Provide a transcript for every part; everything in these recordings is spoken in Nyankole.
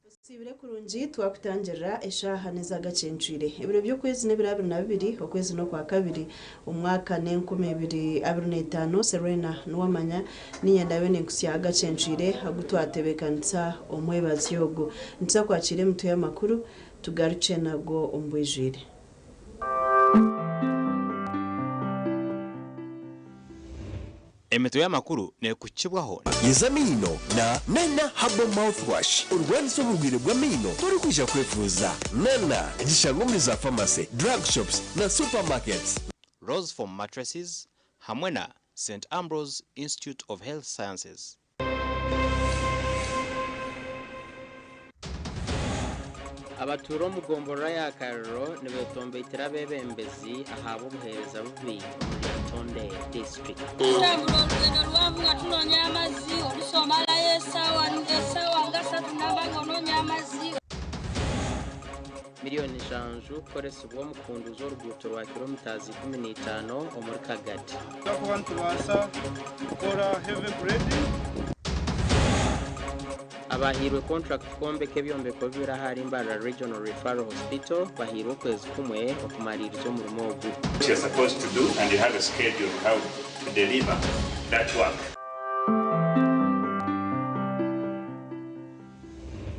Tusiibire kurungi twakutangirira eshaaha n'ezagacencwire. Ebiro by'okwezi n'ebiro 22 okwezi n'okwakabiri omwaka n'enkumi ibiri abiri n'etaano Serena Nuwamanya niinyenda ndabe ninkutsya agacencwire agu twatebeekanisa omwebazyo ogu. Nituza kwakiira emitwe y'amakuru tugarukye nago omu bwijwire. Emitwe y'amakuru neekukibwaho. Yeza amaino na Nana Herbal Mouthwash orwanise oburwaire bw'amaino torikwija kwefuuza. Nana gishangwa omuri za pharmacy, drug shops na supermarkets. Rose Foam Mattresses hamwe na Saint Ambrose Institute of Health Sciences. Abatuura omu gomborora ya Kariro nibetombeitira abeebembezi ahabw'obuheereza bubi omuri Lyantonde disiturikiti. Tutambura orugyendo ruhango nga tunoonya amazzi, oluusi omarayo esaawa esaawa nga satu namba ng'onoonya amazzi. Miriyoni nshanju kukoresibwa omu kuhunduuza oruguuto rwa kiromitazi 15 omuri Kagadi. Twakuba nitubaasa kukora heavy grading. Abahairwe kontrakiti kwombeka ebyombeko bibiri ahari Mbarara Regional Referral Hospital bahairwe okwezi kumwe okumariiriza omurimo ogu. What you're supposed to do and you have a schedule of how to deliver that work.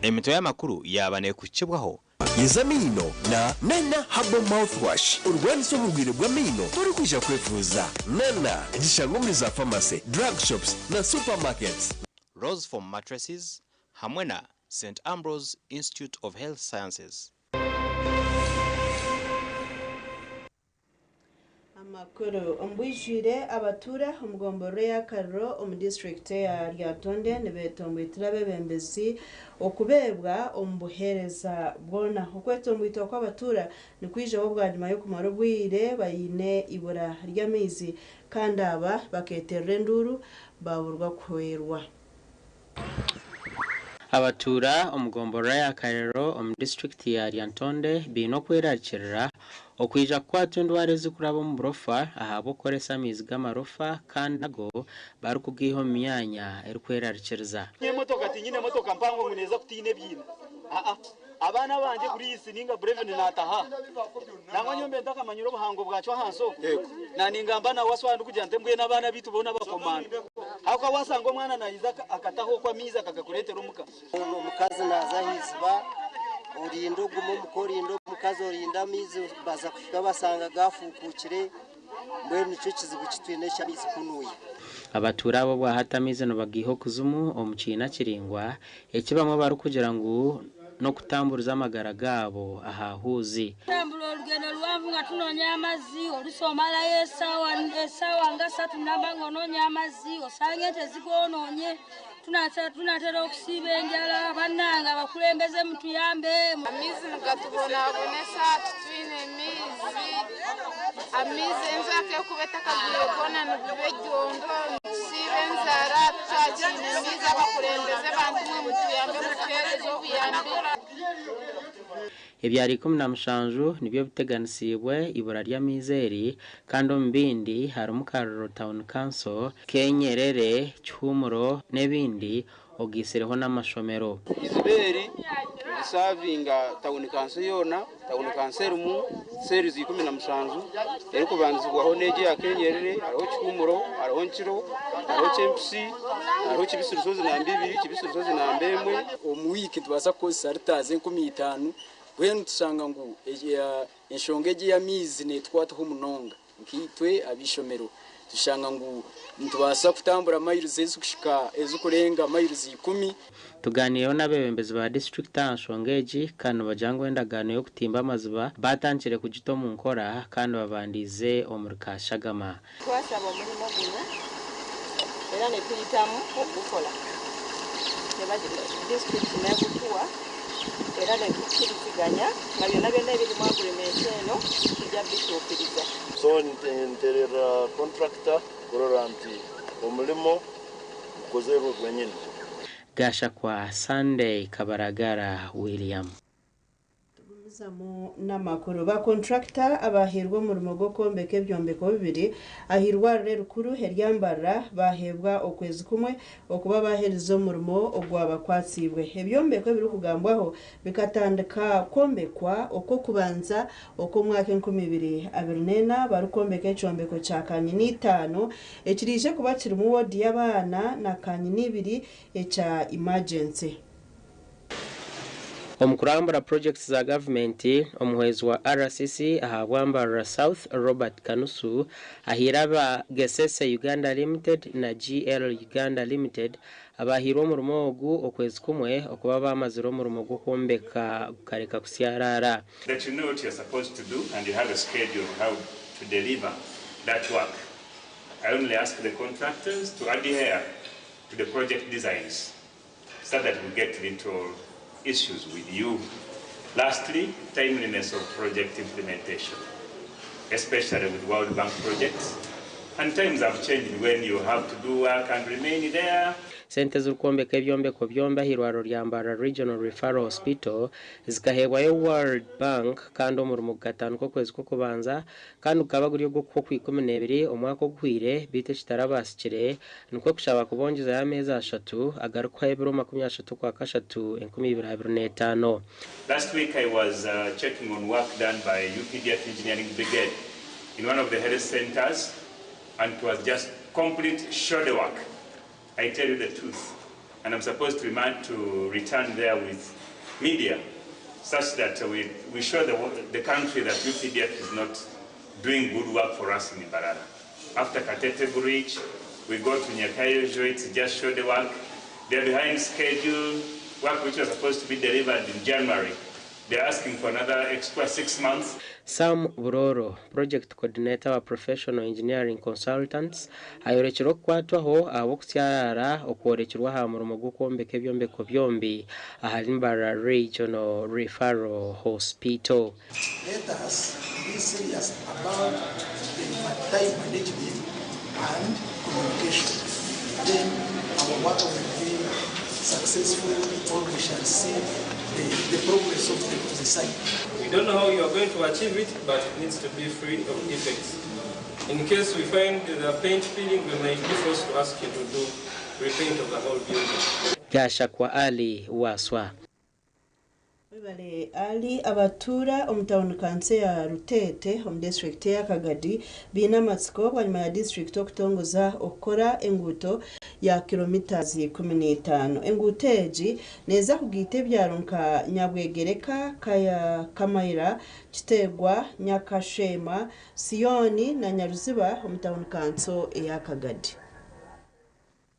Emitwe y'amakuru yaaba neekukibwaho. Yeza amaino na Nana Herbal Mouthwash orwanise oburwaire bw'amaino torikwija kwefuuza. Nana gishangwa omuri za pharmacy, drug shops na supermarkets. Rose Foam Mattresses hamwe na Saint Ambrose Institute of Health Sciences. Amakuru omu bwijwire abatuura omu gomborora eya Kariro omu disiturikiti eya Lyantonde nibetomboitira abeebembezi okubeebwa omu buheereza bwona. Okwetomboitwa kw'abatuura nikwijaho bwanyima y'okumara obwire baine eibura ry'amaizi kandi aba bakeeterera enduuru baburwa kuhwerwa. Abatuura omu gomborora ya Karero omu disiturikiti ya Lyantonde baine okwerarikirira okwija kukwatwa endwara ezirikuraba omu burofa ahabw'okukoresa amaizi g'amarofa kandi nago barikugaiha omu myanya erikwerarikiriza. Emotoka tinyine emotoka mpango ngu neeza kutiina ebiina. Aa abaana abangye Grace ninga Brevin naataha. Nangwa nyowe mbe ntakamanyire obuhango bwakyo ahansi okwo. Na ningamba na Wasswa ndikugira nti mbwenu abaana baitu boona bakomanda. Ahabw'okuba waasanga omwana naiza akataho okwo amaizi akagakureetera omuka. Omukazi naaza aha iziba orinda ogume omuka orinda omukazi orinda amaizi baza kuhika basanga gaafuukuukire mbwenu nikyo kizibu ki twine eky'amaizi kunuya. Abatuura aba obwahati amaizi nibagaiha okuzimu omu kiina kiraingwa eki bamwe barikugira ngu n'okutamburiza amagara gaabo aha huuzi. Tutambura orugyendo ruhango nga tunoonya amazzi, oluusi omarayo esaawa esaawa nga satu namba ng'onoonya amazzi, osanga ente zigoonoonye, tunatera okusiiba enjala, bannange abakulembeze mutuyambe. Amaizi nigatubonabonesa titwine maizi, amaizi enjura ku erikuba etakagwire goona nibiba eryondo nitusiiba enjara tutakiine maizi abakurembeze bantumwe mutuyambe mutuheereze obuyambi. Ebyaro 17 nibyo biteganisiibwe eibura ry'amaizi eri kandi omu bindi harimu Kariro Town Council, Kenyerere, Kihumuro n'ebindi ogaitsireho n'amashomero. Eiziba eri nirisavinga tauni kanso yoona. Tauni kanso erimu seerizi 17 erikubandizibwaho n'egi eya Kenyerere, hariho Kihumuro, hariho Nkiro, hariho Kyempisi, hariho Kibisi Rushozi namba ibiri, Kibisi Rushozi namba emwe. Omu wiiki nitubaasa kukozesa lita 5000 mbwenu nitushanga ngu enshonga egi ey'amaizi neetukwataho munonga nkaitwe ab'eishomero. Tushanga ngu nitubaasa kutambura mayirizi ezikushika ezikurenga mayirizi 10. Tuganiireho n'abeebembezi ba disiturikiti aha nshonga egi kandi nibagira ngu endagaano y'okutimba amaziba baatandikire kugita omu nkora kandi babandiize omuri Kashagama. Twasaba omurimo guno era netuyitamu okugukora. Disiturikiti negutuwa era netukiriziganya nga byona byona ebiri mu agreement eno tujja bituukiriza. So ntererra contractor kurora nti omulimo gukozerwe gwenyini. Gashakwa Sunday Kabaragara William. Tugumizamu n'amakuru. Ba contractor abahairwe omurimo gw'okwombeka ebyombeko bibiri ah'eirwariro erikuru erya Mbarara baheebwa okwezi kumwe okuba baaherize omurimo ogwabakwatsiibwe. Ebyombeko ebirikugambwaho bikatandika kwombekwa okw'okubanza okw'omwaka 2024 barikwombeka ekyombeko kya kanyina itaano ekiriije kuba kirimu woodi y'abaana na kanyina ibiri ekya emergency. Omu kurambura purogyekiti za gavumenti, omuhwezi wa RCC ahabwa Mbarara South, Robert Kanusu ahaire aba Gesese Uganda Limited na GL Uganda Limited abahairwe omurimo ogu okwezi kumwe okuba bamazire omurimo gw'okwombeka gukareka kusyaraara. That you know what you're supposed to do and you have a schedule of how to deliver that work. I only ask the contractors to adhere to the project designs so that we get little issues with you. Lastly, timeliness of project implementation, especially with World Bank projects. And times have changed when you have to do work and remain there. Sente ezirikwombeka ebyombeko byombi ah'eirwariro rya Mbarara Regional Referral Hospital zikaheebwayo World Bank kandi omurimo gukatandika okwezi kw'okubanza kandi gukaba guri ogw'Okwikumi-n'ebiri omwaka oguhweire beitu ekitarabaasikire nikwo kushaba kubongyezayo ameezi ashatu agarikuha ebiro 30 Okwakashatu 2025. Last week I was checking on work done by UPDF Engineering Brigade in one of the health centers and it was just complete shoddy work. I tell you the truth. And I'm supposed to, remind, to return there with media such that we show the country that UPDF is not doing good work for us in Mbarara. After Katete Bridge, we go to Nyakayojo, it's just shoddy work. They're behind schedule, work which was supposed to be delivered in January. They're asking for another extra 6 months. Sam Buroro, project coordinator wa Professional Engineering Consultants, ayorekire okukwatwaho ahabw'okusyaraara okworekirwe aha murimo gw'okwombeka ebyombeko byombi ahari Mbarara Regional Referral Hospital. Let us be serious about the time management and communication. Then our work will be successful, or we shall see the progress of the site. We don't know how you are going to achieve it, but it needs to be free of defects. In case we find the paint peeling, we might be forced to ask you to do repaint of the whole building. Gashakwa Ali Waswa. Webale Ali. Abatuura omu tawuni kanso ya Rutete omu disitulikiti ya Kagadi biine amatsiko bwanyima ya disitulikiti okutongoza okukora enguuto ya kilomita 15. Enguuto egi neeza kugaita ebyaro nka Nyabwegereka, Kamaira, Kitegwa, Nyakashema, Siyoni na Nyaruziba omu tawuni kanso eya Kagadi.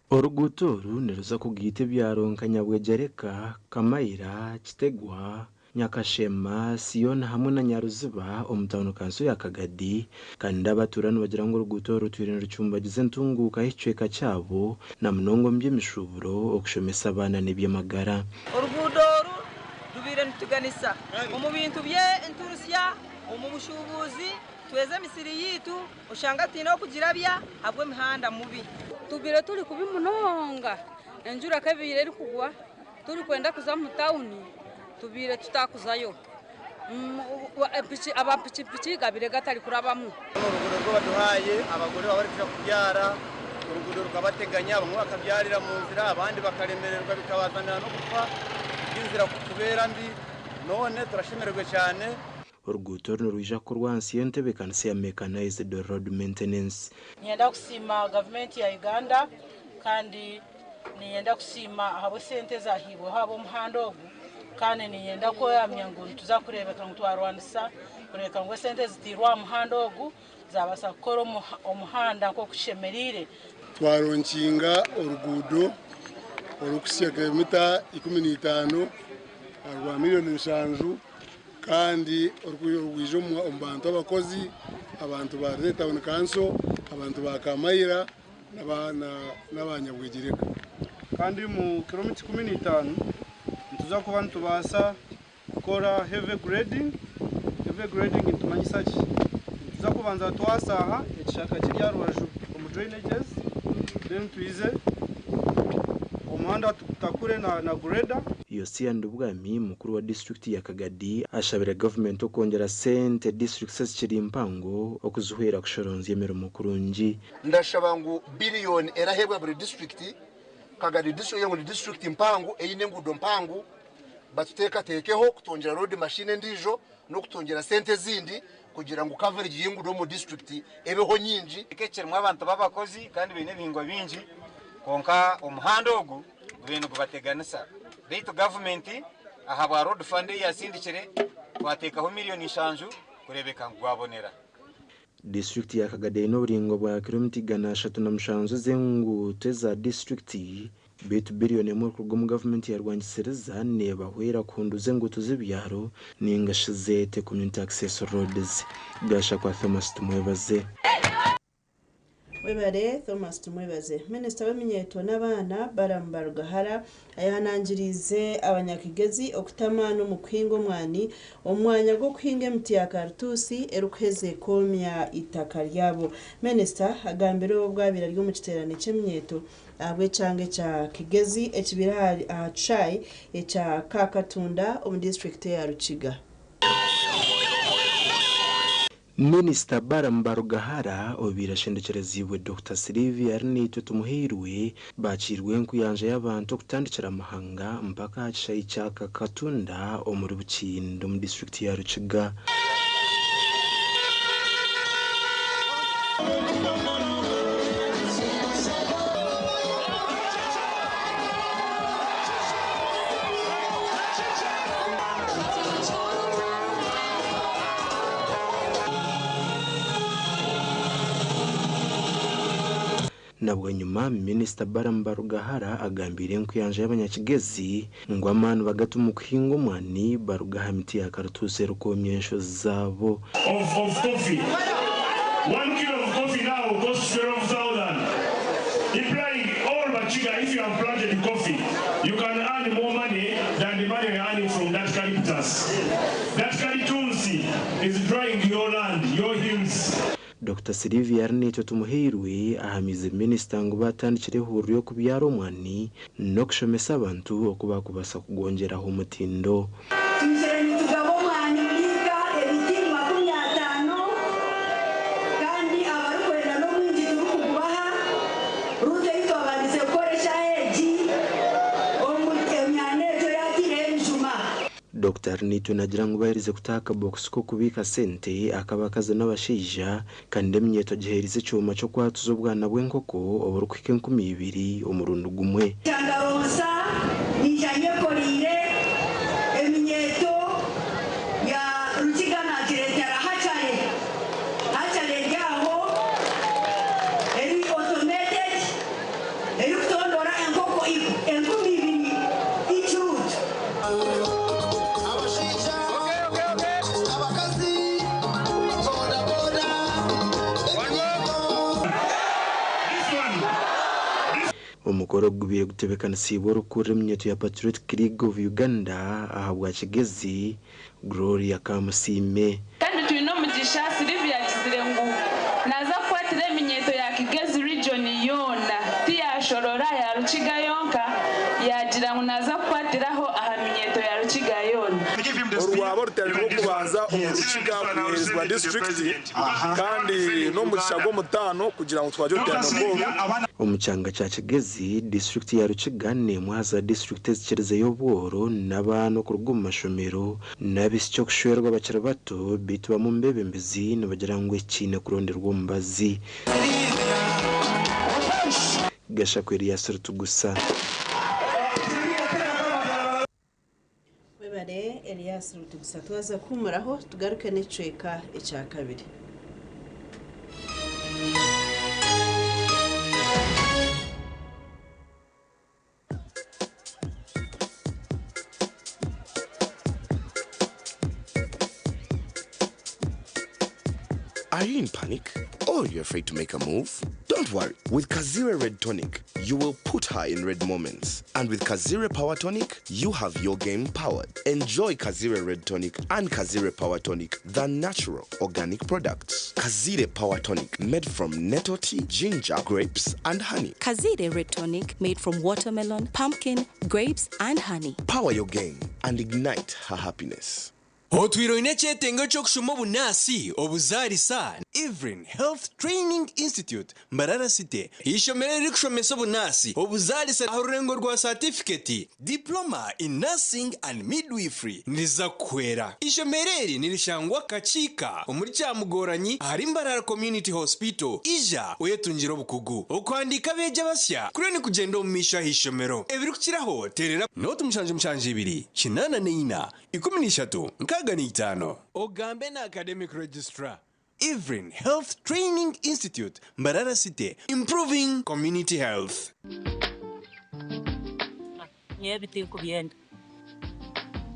Oruguuto oru niruza kugaita ebyaro nka Nyabwegereka, Kamaira, Kitegwa, Nyakashema, Siyoni hamwe na Nyaruziba omu tawuni kanso ya Kagadi. Kandi abatuura nibagira ngu oruguuto oru rutwire nirucumbagiza entunguuka y'ekicweka kyabo na munonga omu by'emishuburo, okushomesa abaana n'eby'amagara. Oruguudo oru rubaire nitutuganisa omu bintu by'enturusya, omu bushuubuzi, tweze emisiri yiitu, oshanga twine okugirabya ahabw'emihanda mubi. Tubire turi kubi munonga, enjura kebiire erikugwa turikwenda kuza mu tawuni tubiire tutakuzayo. Amapikipiki gabire gatari kurabamu. Oruguudo rw'abaduhaye abagore baba barikuja kubyara, oruguudo rukabateganya, bamwe bakabyarira mu nzira, abandi bakaremererwa bikabazanira n'okufa inzira kubeera mbi. None turashemererwe cyane. Oruguuto runo rwija kukorwa ahansi y'entebeekanisa ya mechanized road maintenance. Ninyenda kusiima gavumenti ya Uganda kandi ninyenda kusiima ahabw'esente ezahiibweho ab'omuhanda ogu, kandi ninyenda kweyamya ngu nituza kureebeka ngu twarwanisa kureebeka ngu esente ezitiirwe aha muhanda ogu zabaasa kukora omuhanda nk'okushemereire. Twaronkinga oruguudo orukuhitsya kilomita 15 rwa miliyoni 7 kandi orwija omu bantu abakozi, abantu ba Rutete Town Council, abantu ba Kamayira n'abanyabwegyereka. Kandi mu kilomita 15 nituza kuba nitubaasa kukora heavy grading. Heavy grading nitumanyisa ki? Nituza kubanza twasaaha ekishaka kiri aha rubaju omu drainages, then twize omuhanda tugutakure na grader. Yosia Ndubwami, mukuru wa disiturikiti ya Kagadi ashabire gavumenti okwongyera sente disiturikiti ezikiri mpango okuzihwera kushoronzya emirimo kurungi. Ndashaba ngu biliyoni eraheebwa buri disiturikiti, Kagadi disiturikiti ngu ni disiturikiti mpango eine enguudo mpango, batuteekateekeho kutwongyera road machine endiijo n'okutwongyera sente ezindi kugira ngu coverage y'enguudo omu disiturikiti ebeho nyingi. Kirimu abantu b'abakozi kandi baine ebihingwa bingi, kwonka omuhanda ogu gubaire nigubateganisa. Beitu gavumenti ahabwa road fund ei yasindikire, twateekaho miliyoni 7 kureebeka ngu gwabonera. Disiturikiti ya Kagadi eine oburingwa bwa kilomita 307 ez'enguuto eza disiturikiti beitu biliyoni 1 okuruga omu gavumenti ya Rwangisiriza neebahwera kuhunduuza enguuto z'ebyaro ninga shi zeete community access roads. Gashakwa Thomas Tumwebaze. Webare Thomas Tumwebaze. Minisita w'eminyeeto n'abaana Balaam Barugahara ayehanangiriize abanyakigezi okuta amaani omu kuhinga omwani omu mwanya gw'okuhinga emiti ya karutuusi erikuheza ekoomya eitaka ryabo. Minisita agambire obu obwabaire ari omu kiteerane ky'eminyeeto ahabw'ekyanga ekya Kigezi ekibaire aha kishaayi ekya Kakatunda omu disiturikiti eya Rukiga. Minisita Balaam Barugahara obaire ashendekyereziibwe Dokita Sylvia Arinaitwe Tumuhairwe baakiirwe enkuyanja y'abantu okutandikira Mahanga mpaka aha kishaayi kya Kakatunda omuri Bukindo omu disiturikiti ya Rukiga. Na bwanyima, Minisita Balaam Barugahara agambiire enkuyanja y'abanyakigezi ngu amaani bagate omu kuhinga omwani baruge aha miti ya karutuusi erikwomya enshozi zaabo. Of coffee. 1 kilo of coffee now costs 12,000. Implying all Bakiga, if you have planted coffee, you can earn more money than the money you're earning from that eucalyptus. That kalitusi is drying your land, your hills. Dokita Sylvia Arinaitwe Tumuhairwe ahamiize minisita ngu batandikire ehururu y'okubyara omwani n'okushomesa abantu oku bakubaasa kugwongyeraho omutindo. Twizire nitugaba omwani buriika ebiti 50 kandi abarikwenda n'omwingi turikugubaha. Route ei twabandize kukoresha egi emyani egyo yatiireho ebijuma. Dr Arinaitwe naagira ngu baherize kutaha akabokisi k'okubiika sente ak'abakazi n'abashaija kandi eminyeeto giheerize ekyoma ky'okwatuza obwana bw'enkoko oburikuhika 2000 omurundi gumwe. Kyangaronsa niija nyekoreire eminyeeto ya Rukiga nagireetera hatchery. Hatchery eri aho eri automated erikutondora enkoko 2000 each route. Abashaija, abakazi, bodaboda. Omukoro gubaire gutebeekanisiibwe orikukurira eminyeeto ya Patriotic League of Uganda ahabwa Kigezi, Gloria Kamusiime. Kandi twine omugisha, Sylvia agizire ngu naza kukwatira eminyeeto ya Kigezi region yoona, tiyashorora ya Rukiga yonka, yagira ngu naza kukwatiraho aha minyeeto ya Rukiga yoona. Orwaba orutari rw'okubanza omu Rukiga kuheerezibwa disiturikiti kandi n'omugisha gw'omutaano kugira ngu twagye oruteerane nk'oru. Omu kyanga kya Kigezi, disiturikiti ya Rukiga n'emwe aha za disiturikiti ezikirizeyo obworo n'abaana okuruga omu mashomero n'abaishiki okushwerwa bakiri bato beitu bamwe omu beebembezi nibagira ngu eki kiine kuronderwa omubazi. Gashakwa Erias Rutugusa. Webare Elias Rutugusa. Twaza kuhumuraho tugaruke n'ekicweka ekya kabiri. Are you in panic? Or you're afraid to make a move? Don't worry. With Kazire Red Tonic, you will put her in red moments. And with Kazire Power Tonic, you have your game powered. Enjoy Kazire Red Tonic and Kazire Power Tonic, the natural organic products. Kazire Power Tonic, made from nettle tea, ginger, grapes, and honey. Kazire Red Tonic made from watermelon, pumpkin, grapes, and honey. Power your game and ignite her happiness. Otwire oine ekyetengo ky'okushoma obunaasi, obuzaarisa, Evelyn Health Training Institute, Mbarara City, eishomero eririkushomesa obunaasi, obuzaarisa aha rurengo rwa saatifiketi, Diploma in Nursing and Midwifery, niriza kukuhwera. Eishomero eri nirishangwa Kakiika omuri Kyamugoranyi ahari Mbarara Community Hospital. Ija oyetungire obukugu. Okuhandiika abeegi abasya kuriyo nikugyenda omu maisho aha ishomero. Ebirikukiraho teerera. Nooti 72 84 13 65. Ogambe na Academic Registrar, Evelyn Health Training Institute, Mbarara City, Improving Community Health. Nyowe ebi tinkubyenda.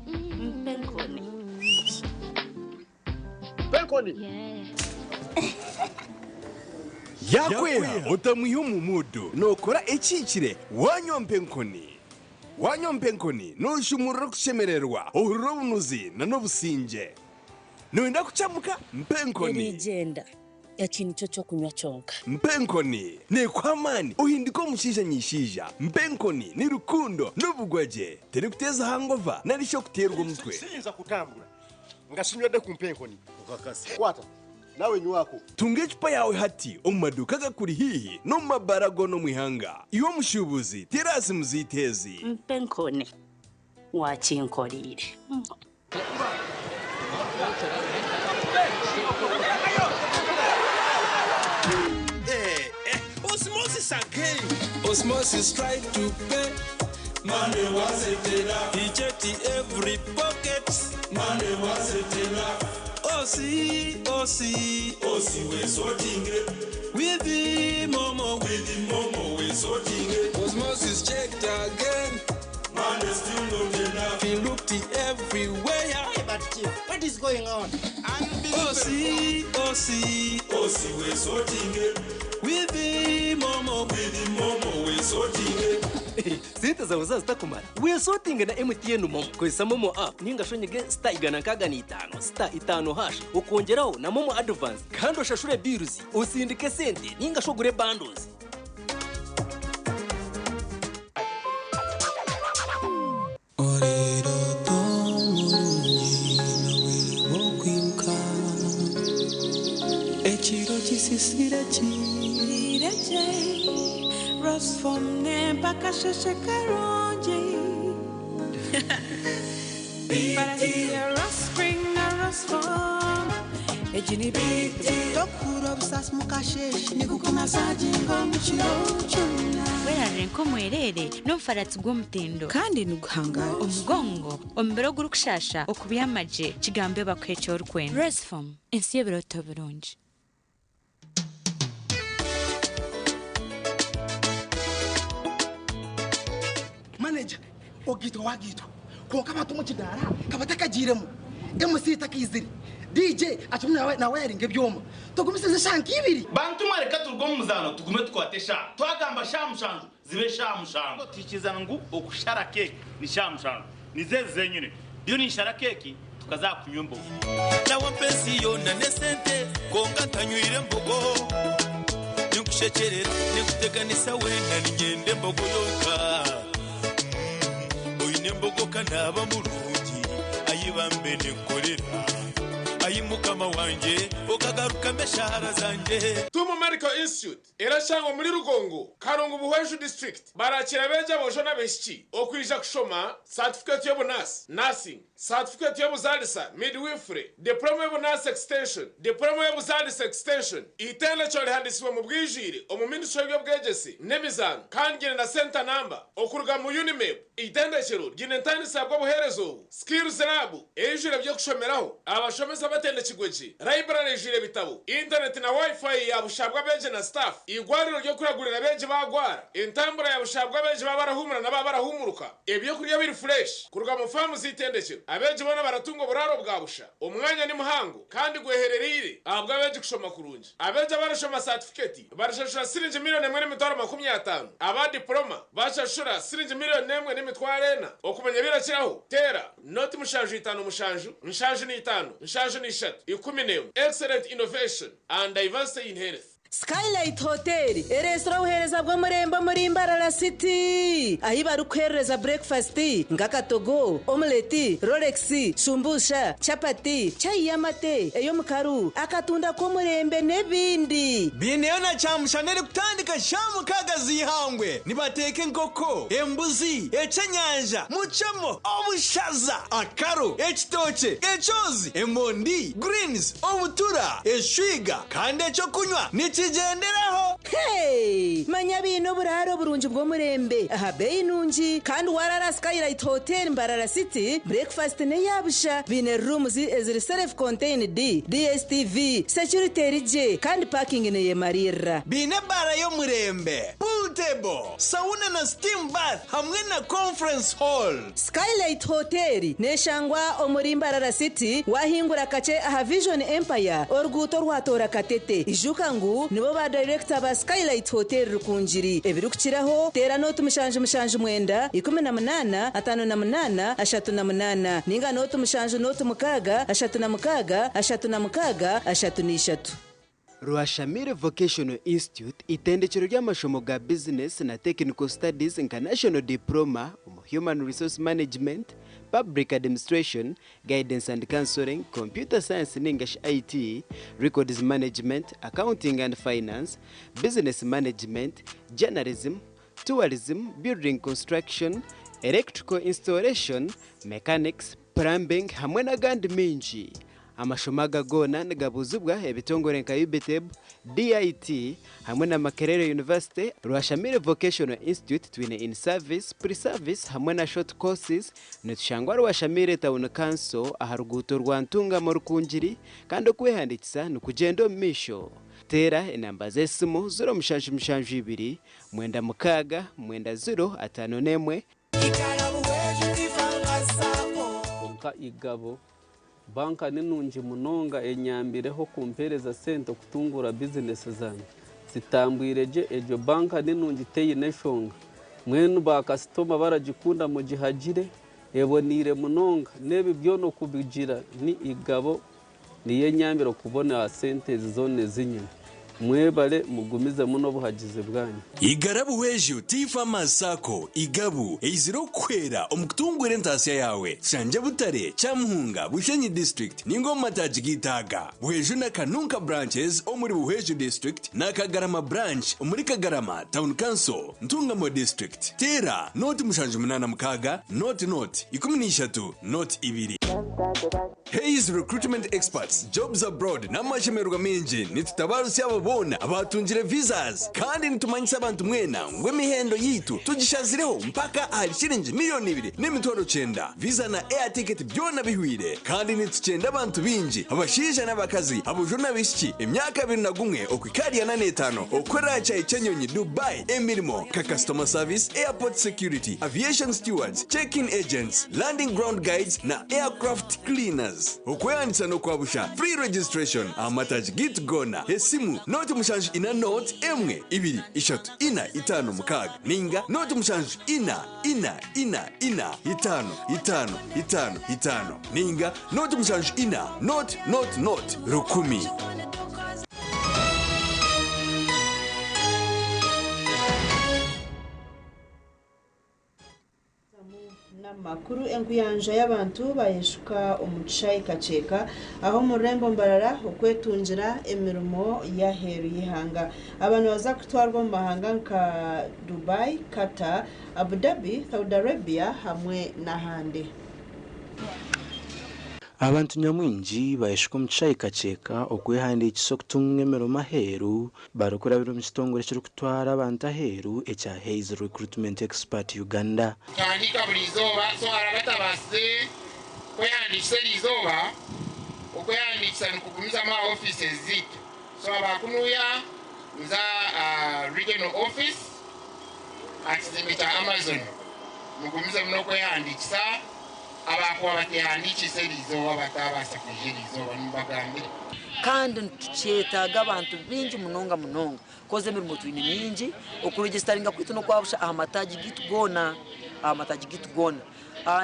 Mpa enkoni. Mpa enkoni. Yaakweha otamwiha omu muudu, nookora ekihikire waanywa mpa enkoni. Waanywa mpa enkoni nooshumurura okushemererwa, ohurira obunuzi n'obusingye. Nooyenda kucamuka? Mpa enkoni. Eriigyenda, eki nikyo ky'okunywa kyonka. Mpa enkoni neekuha amaani ohindike omushaija nyaishaija. Mpa enkoni ni rukundo n'obugwagye. Terikuteeza hangova nari shi okuteerwa omutwe. Siyinza kutambura nga sinywedde ku mpa enkoni. Kwata nawe nywako. Tunga ecupa yaawe hati omu maduuka agakuri haihi n'omu mabaara goona omu ihanga. Iwe omushuubuzi, teera aha simu zaitu ezi. Mpa enkoni, waakinkoreire. Osmosis again. Osmosis try to pay. Money wasn't enough. He checked every pocket. Money wasn't enough. Osi, Osi, Osi, we sorting it. With the momo, with the momo, we sorting it. Osmosis checked again. Money still not enough. He looked everywhere. Hey, but Chief, what is going on? Osi, Osi, Osi, we sorting it. With the momo, with the momo, we sorting it. Sente zawe zazitakumara wesotinge na MTN MoMo. Kozesa MoMo app ninga shonyege *165 *5# ukongeraho na MoMo advance kandi oshashure bills, osindike sente ninga shogure bundles. Ekiro kisisire kireje Rosfom nempaka sheshe karungi Tokura obusasi mukasheshe nikukumasaginga omukiro kyona. Werarire nk'omwereere n'omufaratsi gw'omutindo kandi niguhangara omugongo omubiri ogurikushasha okubyamagye kigambe bakuha eki orikwenda. Resfom, ensi y'ebiroto birungi. Manager, ogitwa wagitwa konka abantu mu kidara kabatakagiiremu, MC takaizire, DJ acumwe nawe nawe yaringa ebyoma tugumisize shanka ibiri. Bantu mwareka turuge omu muzaano tugume tukwate sha twagamba sha 7 zibe sha 7 tukizana ngu okushara keki ni sha 7 nizezi zenyine ndiyo ninshara keki tukaza kunywa embogo. Nawe mpensi yona nesente konka ntanywire embogo, ninkushekyerera ninkuteganisa wena ninyenda embogo yonka. Oine embogo kanaba murungi ayibambe nenkorera ayi mukama wanje okagaruka meshahara zanje. Tumu Medical Institute erashangwa muri Rugongo, Karungu, Buhweju District. Barakira abeegi aboojo n'abaishiki okwija kushoma certificate y'obunasi nursing, certificate y'obuzaalisa midwifery, diploma y'obunasi extension, diploma y'obuzaalisa extension. Itendekero rihandisibwe mu bwijwire omu ministry y'ebyobwegyese n'emizaano kandi gire na center number okuruga mu UNIMEB. Eitendekero ryine entandisa bw'obuheereza obu, Skills Lab eijwire eby'okushomeraho, abashomesa batendekirwe gye, library eijwire ebitabo, intaneti na Wi-Fi ya busha bw'abeegi na staff, eigwariro ry'okuragurira abeegi baagwara, entambura ya busha bw'abeegi baaba barahuumura na baaba barahuumuruka, ebyokurya biri fureshi kuruga mu faamu z'eitendekero. Abeegi boona baratunga oburaaro bwa busha. Omwanya ni muhango kandi gweherereire ahabw'abeegi kushoma kurungi. Abeegi abarashoma saatifiketi barashashura siringi milioni 1,050,000, aba dipuloma bashashura siringi milioni 1,400. Okumanya ebirakiraho, teera 075 75 73 11. Excellent innovation and diversity in health. Skylight Hotel ereetsire obuheereza bw'omurembe omuri Mbarara City ahi barikuheerereza burekifasiti nk'akatogo, omuleti, rolex, shumbusha, chapati, chai y'amate, ey'omukaru, akatunda k'omurembe n'ebindi. Biineyo na kyamushana erikutandika shaaha 6 z'eihangwe. Nibateeka enkoko, embuzi, ekyenyanja, mucemo, obushaza, akaro, ekitookye, ekyozi, emondi, greens, obutura, eshwiga kandi ekyokunywa nikigyenderaho. Hey! Manya baine oburaaro burungi bw'omurembe aha beeyi nungi kandi waraara Skylight Hotel Mbarara City, breakfast n'eya busha. Baine rooms eziri self contained, DSTV, security eri gye kandi parking neyemariirira. Baine ebaara y'omurembe, pool table, sauna na steam bath hamwe na conference hall. Skylight Hotel neshangwa omuri Mbarara City wahingura kakye aha Vision Empire oruguuto orwatoora Katete. Ijuka ngu nibo ba dayirekita ba Skylight Hotel Rukungiri. Ebirikukiraho teera nooti 779 18 58 38 ninga nooti 7 nooti 6 36 36 33. Rwashamire Vocational Institute itendekero ry'amashomo ga bizinesi na technical studies nka National Diploma omu Human Resource Management, Public Administration, Guidance and Counselling, Computer Science ningashi IT, Records Management, Accounting and Finance, Business Management, Journalism, Tourism, Building Construction, Electrical Installation, Mechanics, Plumbing hamwe n'agandi maingi. Amashomo aga goona nigabuuzibwa ebitongore nka UBITEB, DIT hamwe na Makerere University. Rwashamire Vocational Institute twine in service, pre-service hamwe na short courses. Nitushangwa Rwashamire Town Council aha ruguuto rwa Ntungamo Rukungiri kandi okwehandiikisa nikugyenda omu maisho. Teera enamba z'esimu 0772 96 90 51. Kwonka Igabo banka ni nungi munonga enyambireho kumpeereza sente okutunguura bizinesi zangye. Zitambwire gye egyo banka ni nungi teyine enshonga. Mbwenu baakasitoma baragikunda mugihagire eboneire munonga n'ebi byona okubigira ni Igabo niyo enyambire okubona aha sente ezi zoona ezi nyine. Mwebare mugumizemu n'obuhagizi bwanyu. Igara Buhweju Tea Farmers Sacco, Igabu, eizire okukuhwera omu kutunguura entaasya yaawe. Tushangye Butare, Kyamuhunga, Bushenyi District ninga omu mataagi g'eitaaga. Buhweju na Kanunka Branches omuri Buhweju District na Kagarama Branch omuri Kagarama Town Council, Ntungamo District. Teera nooti 786 nooti nooti 13 nooti 2. Hays Recruitment Experts, Jobs Abroad n'amashemererwa maingi nitutabarutsya abo boona abaatungire visas kandi nitumanyisa abantu mwena ngu emihendo yaitu tugishazireho mpaka ahari shiringi 2,900,000. Visa na air ticket byona bihwire kandi nitukyenda abantu baingi abashaija n'abakazi, aboojo n'abaishiki emyaka 21 okuhika ahari 45 okukorera aha kyayi ky'enyonyi Dubai emirimo nka customer service, airport security, aviation stewards, check-in agents, landing ground guides na aircraft cleaners. Okwehandiikisa n'okwa busha, free registration, aha mataagi gaitu goona. Esimu, 074 0 1 2 3 4 5 6 ninga 074 4 4 4 5 5 5 5 ninga 074 0 0 0 1000. N'amakuru enkuyanja y'abantu bayeshuka omu kishaayi Kakyeka aho omu rurembo Mbarara okwetungira emirimo y'aheeru y'eihanga. Aba nibaza kutwarwa omu mahanga nka Dubai, Qatar, Abu Dhabi, Saudi Arabia hamwe n'ahandi. Abantu nyamwingi bayeshuka omu kishaayi Kakyeka okwehandiikisa okutunga emirimo aheeru barikurabira omu kitongore ekirikutwara abantu aheeru ekya Hays Recruitment Expert Uganda. Tuhandiika buri izooba, so hari abatabaasize kwehandiikisa eri izooba, okwehandiikisa nikugumizamu aha offices zaitu. So aba kunuya muze aha regional office aha kizimbe kya Amazon mugumizemu n'okwehandiikisa. Abakuba batehandiikiise eri izooba bataabaasa kwija eri izooba nimubagambire. Kandi nitukyetaaga abantu baingi munonga munonga koz emirimo twine mingi, okuregisitaringa kwaitu n'okwabusha aha mataagi gaitu goona, aha mataagi gaitu goona.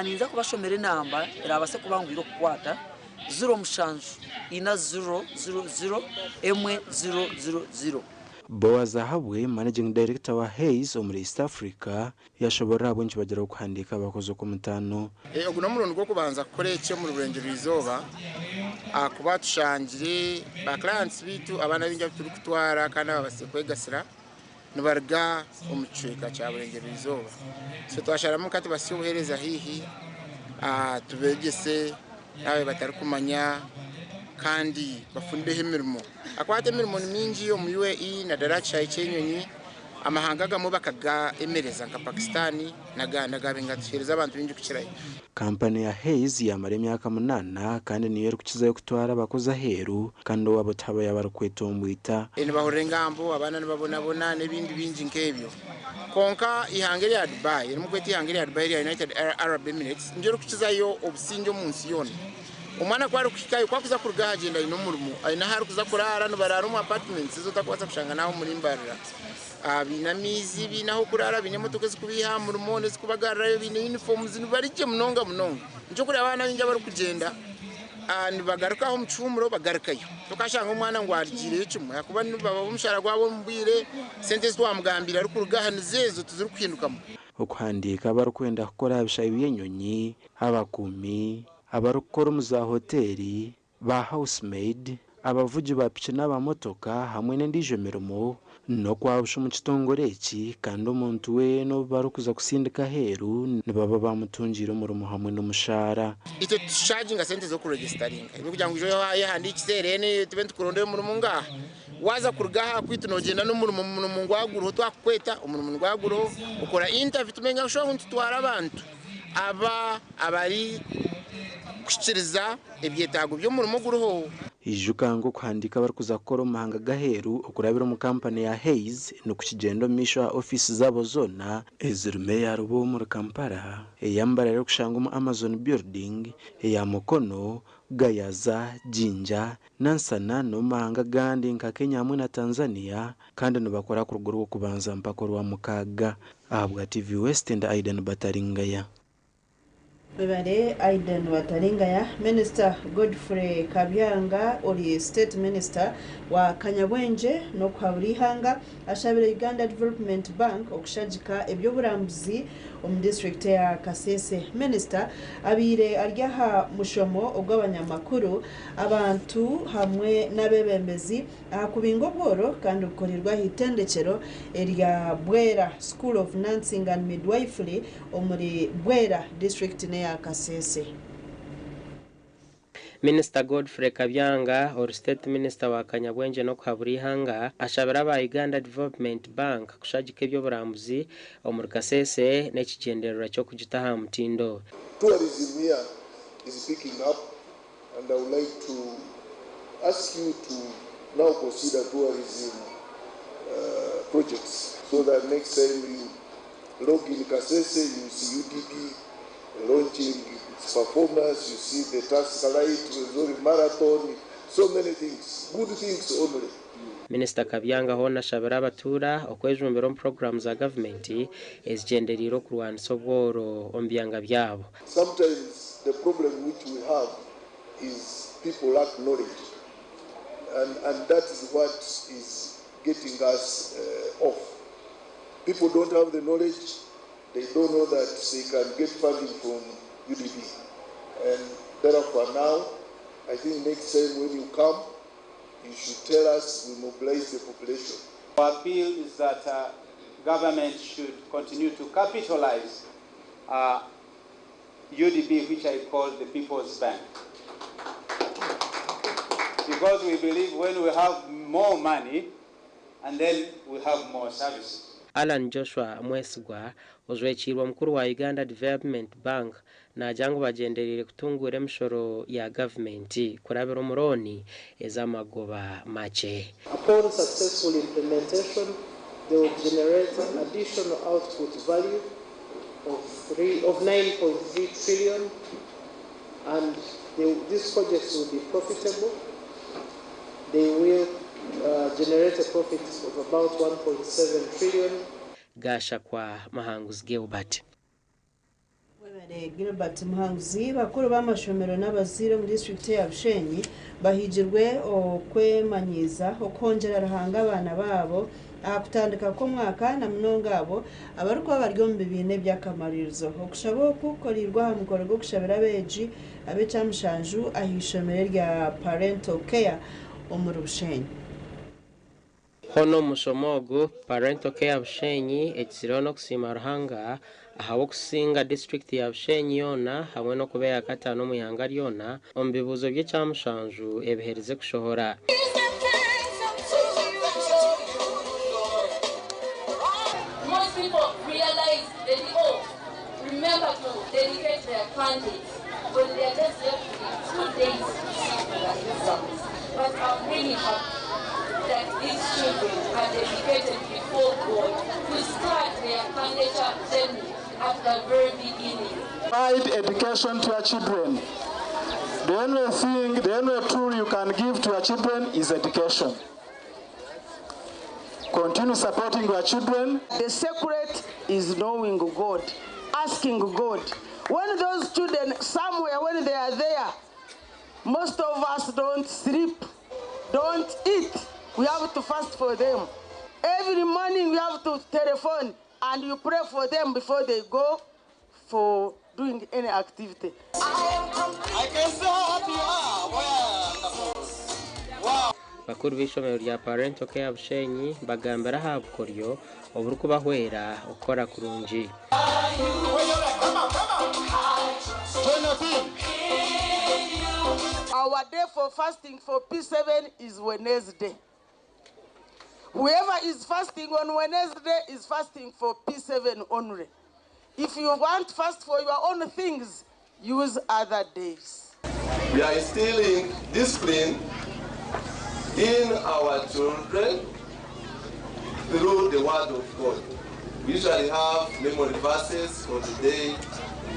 Ninza kubashomera enamba erabaase kubanguhira okukwata, ziro mushanju ina ziro ziro ziro emwe ziro ziro ziro. Boaz Ahabwe, Managing Director wa Hays omuri East Africa, Yashoborora ahabw'enki bagira okuhandiika abakozi okw'omutaano. Ogu n'omurundi gw'okubanza kukora eki omuri Burengyerwa-izooba ahakuba tushangire ba clients baitu abaana baingi abu turikutwara kandi ababaasize kwegasira nibaruga omu kicweka kya Burengyerwa-izooba. So twasharamu nka tubasye obuheereza haihi tubeegyese n'ababaire batarikumanya kandi bafuneho emirimo ahakuba hati emirimo ni mingi omu UAE naddala aha kishaayi ky'enyonyi. Amahanga agamwe bakagaemereza nka Pakistan n'agandi agaabaire nigatuheereza abantu baingi kukirayo. Kampani ya Hays yaamara emyaka munaana kandi niyo erikukizayo kutwara abakozi aheeru kandi owaabo tihabayo abarikwetomboita. Nibahurira engambo, abaana nibabonabona n'ebindi bingi nk'ebyo. Kwonka eihanga erya Dubai, erimu kweta eihanga erya Dubai erya United Arab Emirates, niryo ririkukizayo obusingye omu nsi yoona. Omwana ku arikuhikayo, ku arikuza kuruga aha agyenda aine omurimo, aine ahu arikuza kuraara, nibaraara omu apartments ezi otarikubaasa kushanga n'aha omuri Mbarara. Baine amaizi, baine ah'okuraara, baine emotoka ezikubiiha aha murimo n'ezikubagarurayo, baine uniforms, nibari gye munonga munonga. Nikyo orikureeba abaana baingi abarikugyenda nibagaruka aha omu kihuumuro bagarukayo. Tokashanga omwana ngu arugiireyo kimwe ahakuba nibabaha omushaara gwabo omu bwire, sente ezi twamugambiire arikuruga aha nizo ezo tizirikuhindukamu. Okuhandiika abarikwenda kukora aha bishaayi by'enyonyi, abakuumi, abarikukora omu zaahoteeri, ba housemaid, abavugi ba piki n'aba motoka hamwe n'endiijo mirimo n'okwabusha omu kitongore eki kandi omuntu we n'obu barikuza kusindika aheeru nibaba bamutungiire omurimo hamwe n'omushaara. Itwe titushaginga sente z'okuregisitaringa ebyo kugira ngu oije oyehandiikise then tube nitukurondera omurimo ngaaha. Waaza kuruga aha kweitu noogyenda n'omurimo omurimo nigwaguriho twakukweta omurimo nigwaguriho okora interview tumenya sure ngu nitutwara abantu aba abari kuhikiriza ebyetaago by'omurimo oguriho. Ijuka ngu okuhandiika abarikuza kukora omu mahanga g'aheeru okurabira omu kampani ya Hays nikukigyenda omu maisho aha ofiisi zaabo zoona ezirimu eya Ruba omuri Kampala, eya Mbarara erikushangwa omu Amazon Building, eya Mukono, Gayaza, Jinja, Nansana n'omu mahanga agandi nka Kenya hamwe na Tanzania kandi nibakora kuruga Orwokubanza mpaka Orwamukaaga. Ahabwa TV West ndi Aidan Bataringaya. Webare Aidan Bataringaya. Minisita Godfrey Kabyanga ori State Minister wa Kanyabwengye n'okuhabura eihanga ashabire Uganda Development Bank okushagika eby'oburambuzi omu disiturikiti eya Kasese. Minisita abaire ari aha mushomo ogw'abanyamakuru, abantu hamwe n'abeebembezi aha kubinga obworo kandi gukoreirwe aha itendekyero erya Bwera School of Nursing and Midwifery omuri Bwera, disiturikiti n'eya Kasese. Minisita Godfrey Kabyanga, ori State Minister wa Kanyabwengye n'okuhabura eihanga, ashabire aba Uganda Development Bank kushagika eby'oburambuzi omuri Kasese n'ekigyendererwa ky'okugita aha mutindo. Tourism here is picking up and I would like to ask you to now consider tourism projects so that next time you log in Kasese you see UDB launching its performance, you see the Tusker Lite, Rwenzori Marathon, so many things, good things only. Minisita Kabyanga hoona ashabire abatuura okwejumbira omu puroguraamu za gavumenti ezigyendereire okurwanisa obworo omu byanga byabo. Sometimes the problem which we have is people lack knowledge and and that is what is getting us off. People don't have the knowledge, they don't know that they can get funding from UDB and therefore now I think next time when you come you should tell us we mobilize the population. Our appeal is that government should continue to capitalize UDB, which I call the People's Bank. Because we believe when we have more money, and then we have more services. Allan Joshua Mwesigwa ojwekiirwe omukuru wa Uganda Development Bank naagira ngu bagyendereire kutunguura emishoro ya gavumenti kurabira omu rooni ez'amagoba makye. Upon successful implementation, they will generate an additional output value of 9.3 trillion, and these projects will be profitable. They will generate a profit of about 1.7 trillion. Gashakwa Muhanguzi Gilbert. Webale Gilbert Muhanguzi. Bakuru b'amashomero n'abazaire omu disitulikiti ya Bushenyi bahigirwe okwemanyiiza okwongyera Ruhanga abaana baabo aha kutandika kw'omwaka, na munonga abo abarikuba bari omu bibiina eby'akamaririzo. Okushaba oku kukoreirwe aha mukoro gw'okushabira abeegi ab'ekyamushanju aha ishomero rya Parental Care omuri Bushenyi. Hono omushomo ogu Parental Care Bushenyi ekizireho n'okusiima Ruhanga ahabw'okusinga disitulikiti ya Bushenyi yoona hamwe n'okuba eya kataano omu ihanga ryona omu bibuuzo by'ekyamushanju ebiherize kushohora. Most people realize that, oh, remember to dedicate their candidates when they are just left with 2 days to sit for the exams. But I'm really happy that these children are dedicated before God to start their candidature journey at the very beginning. Provide education to your children. The only thing, the only tool you can give to your children is education. Continue supporting your children. The secret is knowing God, asking God. When those children, somewhere, when they are there, most of us don't sleep, don't eat. We have to fast for them. Every morning we have to telephone and you pray for them before they go for doing any activity. I can see how happy you are. Wonderful. Wow. Bakuru b'ishomero rya Parental Care Bushenyi bagambira aha bukoryo oburikubahwera okukora kurungi. Our day for fasting for P7 is Wednesday. Whoever is fasting on Wednesday is fasting for P7 only. If you want fast for your own things, use other days. We are instilling discipline in our children through the Word of God. We usually have memory verses for the day,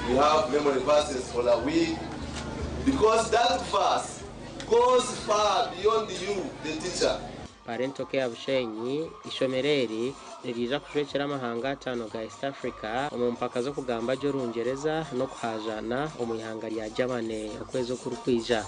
we have memory verses for the week, because that verse goes far beyond you, the teacher. Parental Care Bushenyi ishomero eri niriija kujwekyera amahanga 5 ga East Africa omu mpaka z'okugamba gye Orungyereza n'okuhajaana omu ihanga rya Germany okwezi okurikwija.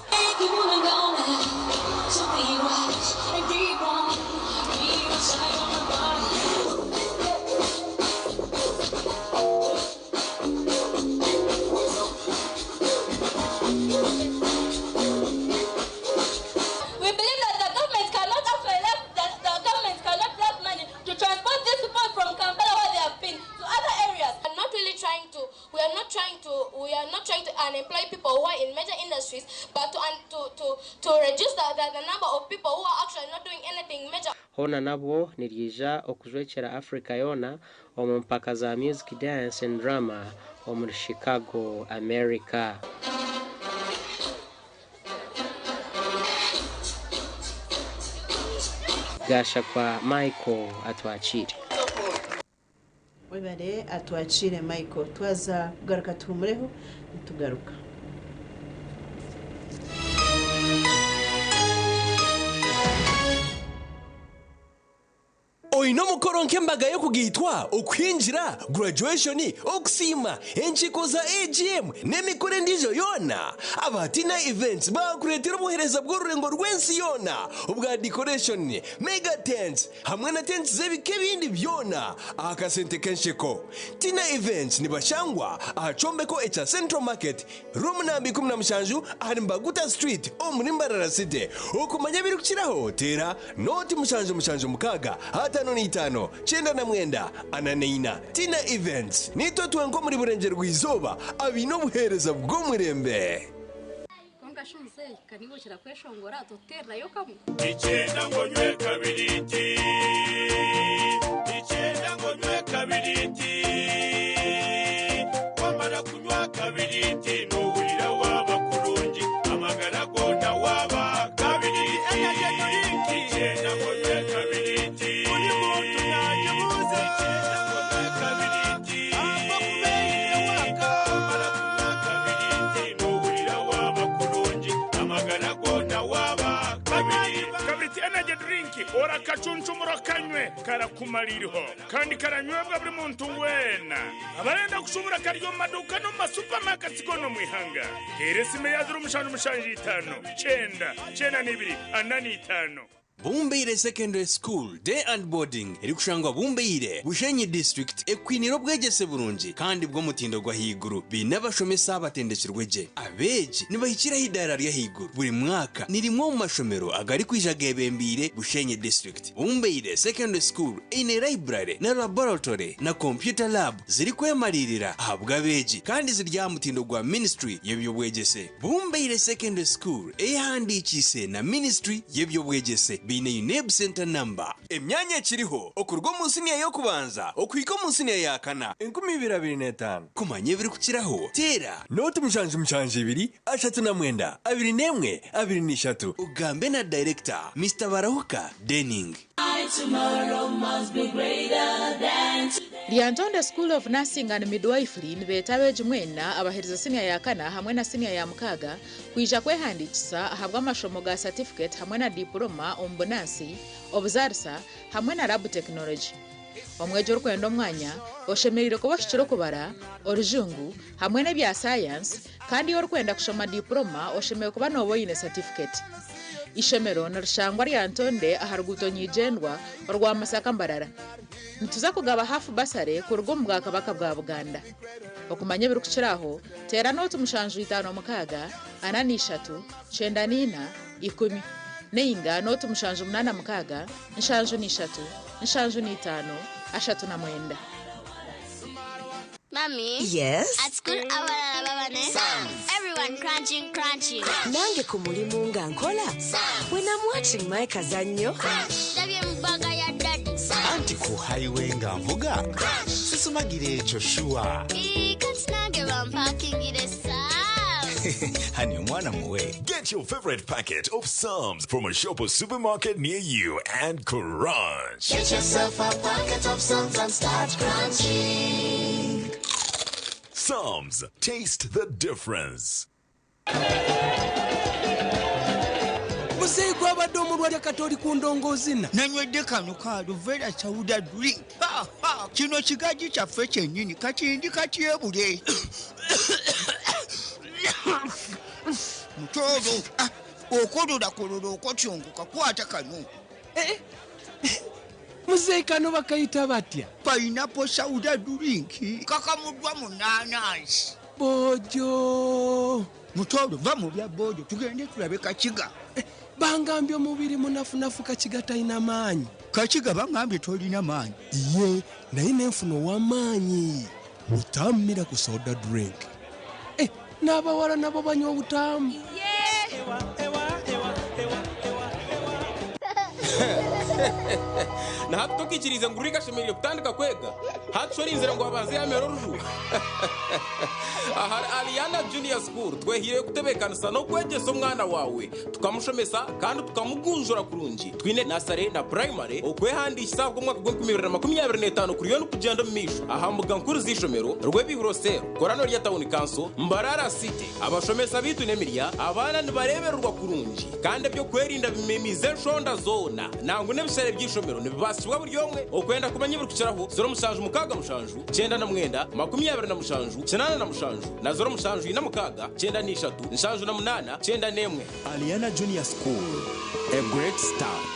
We believe that the government cannot actually have, that the government cannot have money to transport these people from Kampala, where they have been, to other areas. We are not really trying to we are not trying to we are not trying to unemploy people who are in major industries, but to un, to reduce the number of people who are actually not doing anything major. Hoona nabwo niryija okujwekyera Africa yoona omu mpaka za music, dance and drama omuri Chicago, America. Gashakwa Michael atwakire. Webale atwakire Michael. Twaza kugaruka, tuhumureho nitugaruka. Oyina omukoro nk'embaga y'okugaitwa, okwingira, graduation, okusiima, enkiiko za AGM n'emikoro endiijo yoona, Abatina Events bakureetera obuheereza bw'orurengo rw'ensi yoona obwa decoration, mega tents hamwe na tents z'ebika ebindi byona aha kasente k'ensheko. Tina Events nibashangwa aha kyombeko ekya Central Market, room namba 17, ahari Mbaguta Street omuri Mbarara City. Okumanya ebirikukiraho, teera 0776 55 99 44. Tina Events, nitwe twenka omuri Burengyerwa Izooba abaine obuheereza bw'omurembe. Kwonka shi muzeeyi, ka niiwe okira kweshongora, totuteererayo kamwe? Ikyenda ngu onywe kabiriti Ikyenda ngu onywe kabiriti Wamara kunywa kabiriti Nohurira waaba kurungi Amagara goona waaba kabiriti Ikyenda ngu onywe kabiriti Buri muntu nagibuuza Ikyenda ngu onywe kabiriti Ahabw'okuba eine waaka Wamara kunywa kabiriti Nohurira waaba kurungi Amagara goona waaba kabiriti Kabiriti Energy Drink orakacunchumura kanywe karakumaririho kandi karanywebwa buri muntu weena. Abarenda kushubura kari omu maduuka n'omu masupamaketi goona omu ihanga. Teera esimu eya 0775 9 92 45. Bumbeire Secondary School Day and Boarding erikushangwa Bumbeire, Bushenyi District ekwiniire obwegyese burungi kandi bw'omutindo gw'ahaiguru. Baine abashomesa abatendekirwe gye. Abeegi nibahikira aha idaara ry'ahaiguru buri mwaka. Ni rimwe omu mashomero agarikwija geebembeire Bushenyi District. Bumbeire Secondary School eine library na laboratory na computer lab zirikwemariirira ahabw'abeegi kandi ziri aha mutindo gwa Ministry y'eby'obwegyese. Bumbeire Secondary School eyehandiikiise na Ministry y'eby'obwegyese baine UNEB Centre Number. Emyanya ekiriho okuruga omu siniya y'okubanza okuhika omu siniya ya kana. 2025. Kumanya ebirikukiraho, teera. Nooti 7 7 39 21 23. Ogambe na Dayirekita, Mister Barahuka Denning. Lyantonde School of Nursing and Midwifery nibeeta abeegi mwena abaherize siniya ya kana hamwe na siniya ya mukaaga kwija kwehandiikisa ahabw'amashomo ga satifiketi hamwe na dipuloma omu bunansi, obuzaarisa hamwe na lab technology. Omwegi orikwenda omwanya oshemereire kuba ohikire okubara, orujungu hamwe n'ebya sayansi kandi orikwenda kushoma dipuloma oshemereire kuba nooba oine satifiketi. Ishomero nirishangwa Lyantonde aha ruguuto Nyigyendwa orwa Masaka Mbarara. Nituza kugaba hafu basare kuruga omu Bwakabaka bwa Buganda. Okumanya ebirikukira aho, teera nooti 756 43 94 10 nainga nooti 786 73 75 39. Mommy. Yes? At school, abalala baba ne Everyone crunching, crunching. Nange ku mulimu nga nkola. When I'm watching my kazannyo. Ndabye mu bag ya daddy. Anti ku highway nga nvuga sisumagira ekyo sure. Ii, kati nange bampakingire Sam's. Hani omwana muwe. Get your favorite packet of Psalms from a shop or supermarket near you and crunch. Get yourself a packet of Psalms and start crunching. Psalms, taste the difference. Muzeeyi gwabadde omulwadde kati oli ku ndongoozina. Nanywedde kano ka Aluvera Sauda drink. Ha, ha, kino kigaji kyaffe kyennyini kati ndi katyebule. Mutoolo, ah, okololakololo okotyongoka kwata kano. Muzeeyi kano bakayita batya? Pineapple Sauda drink kakamuddwa mu naanansi. Bojo. Mutoolo va mu bya bojo tugende tulabe Kakiga. Bangambye omubiri munafunafu Kakiga talina maanyi. Kakiga bangambye tolina maanyi. Ye naye nenfuna ow'amaanyi. Butamu Miracle Soda Drink. Eh, n'abawala nabo banywa obutamu. Nahati tokikirize ngu Rika ashemereire kutandika kwega hati shorinzire ngu abanze yamera oruju. Ahari Aliana Junior School twehireyo kutebeekanisa n'okwegyesa omwana waawe tukamushomesa kandi tukamugunjura kurungi. Twine nursery na primary. Okwehandiikisa ahabw'omwaka gw'enkumi ibiri na makumyabiri n'etaano kuriyo nikugyenda omu maisho aha mbuga nkuru z'ishomero Rwebihuro Cell, Korano rya Town Council, Mbarara City. Abashomesa bitu n'emirya abaana nibareebererwa kurungi kandi ebyokwerinda bimemize enshonda zoona nangu n'ebisare by'ishomero nibibaasibwa buri omwe. Okwenda kumanya ebirikukiraho, 0767 99 27 87 na 0746 93 78 91. Aliana Junior School, a great start.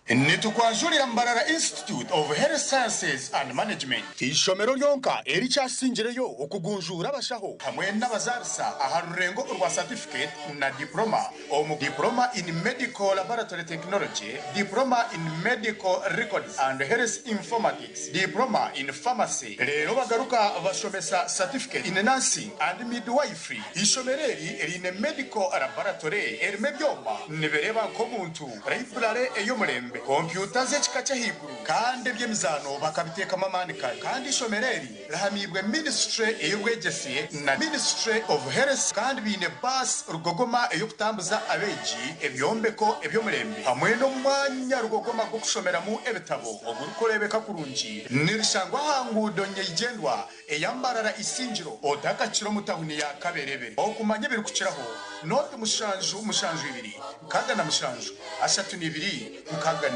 Nitukwanjurira Mbarara Institute of Health Sciences and Management, eishomero ryonka erikyasingireyo okugunjuura abashaho hamwe n'abazaarisa aha rurengo orwa certificate na diploma omu Diploma in Medical Laboratory Technology, Diploma in Medical Records and Health Informatics, Diploma in Pharmacy reero bagaruka bashomesa Certificate in Nursing and Midwifery. Eishomero eri riine Medical Laboratory erimu ebyoma nibireeba nk'omuntu, Raiburare ey'omurembe, kompyuta z'ekika ky'ahaiguru kandi eby'emizaano bakabiteekamu amaani kare. Kandi eishomero eri rihamiibwe minisiture ey'obwegyese na Ministry of Health kandi baine baasi rugogoma ey'okutambuza abeegi, ebyombeko eby'omurembe hamwe n'omwanya rugogoma gw'okushomeramu ebitabo ogurikureebeka kurungi. Nirishangwa aha nguudo nyeigyendwa eya Mbarara Isingiro otakakira omu tahuni ya Kaberebe. Okumanya ebirikukiraho, nooti 772 67 32 61.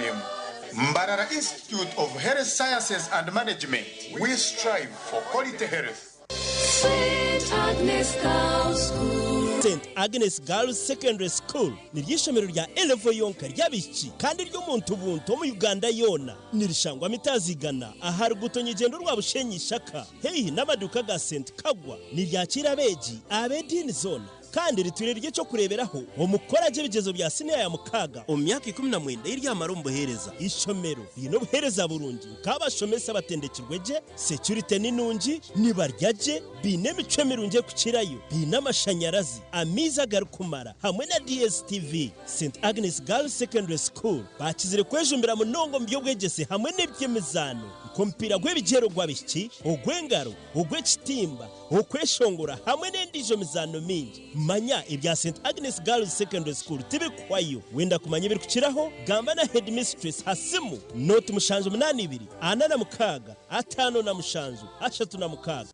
Mbarara Institute of Health Sciences and Management, we strive for quality health. St Agnes Girls School. St Agnes Girls Secondary School niryo ishomero rya A-Level yonka ry'abaishiki kandi ery'omuntu buntu omu Uganda yoona. Nirishangwa mita 100 aha ruguuto nyigyendwa orwa Bushenyi-Ishaka haihi n'amaduuka ga St Kagwa. Niryakiira abeegi ab'ediini zoona kandi ritwire riri eky'okureeberaho omu kukora gye ebigyezo bya siniya ya mukaaga omu myaka 19 ei ryamara omu buheereza. Eishomero riine obuheereza burungi nk'abashomesa abatendekirwe gye, securite ni nungi, nibarya gye, baine emicwe mirungi erikukirayo, baine amashanyarazi, amaizi agarikumara hamwe na DSTV. St Agnes Girls Secondary School baakizire kwejumbira munonga omu by'obwegyese hamwe n'eby'emizaano nk'omupiira gw'ebigyere ogw'abaishiki, ogw'engaro, ogw'ekitimba, okweshongora hamwe n'endiijo mizaano mingi. Manya ebya St Agnes Girls Secondary School tibikuhwayo. Wenda kumanya ebirikukiraho, gamba na Headmistress ha simu 0 782 46 57 36.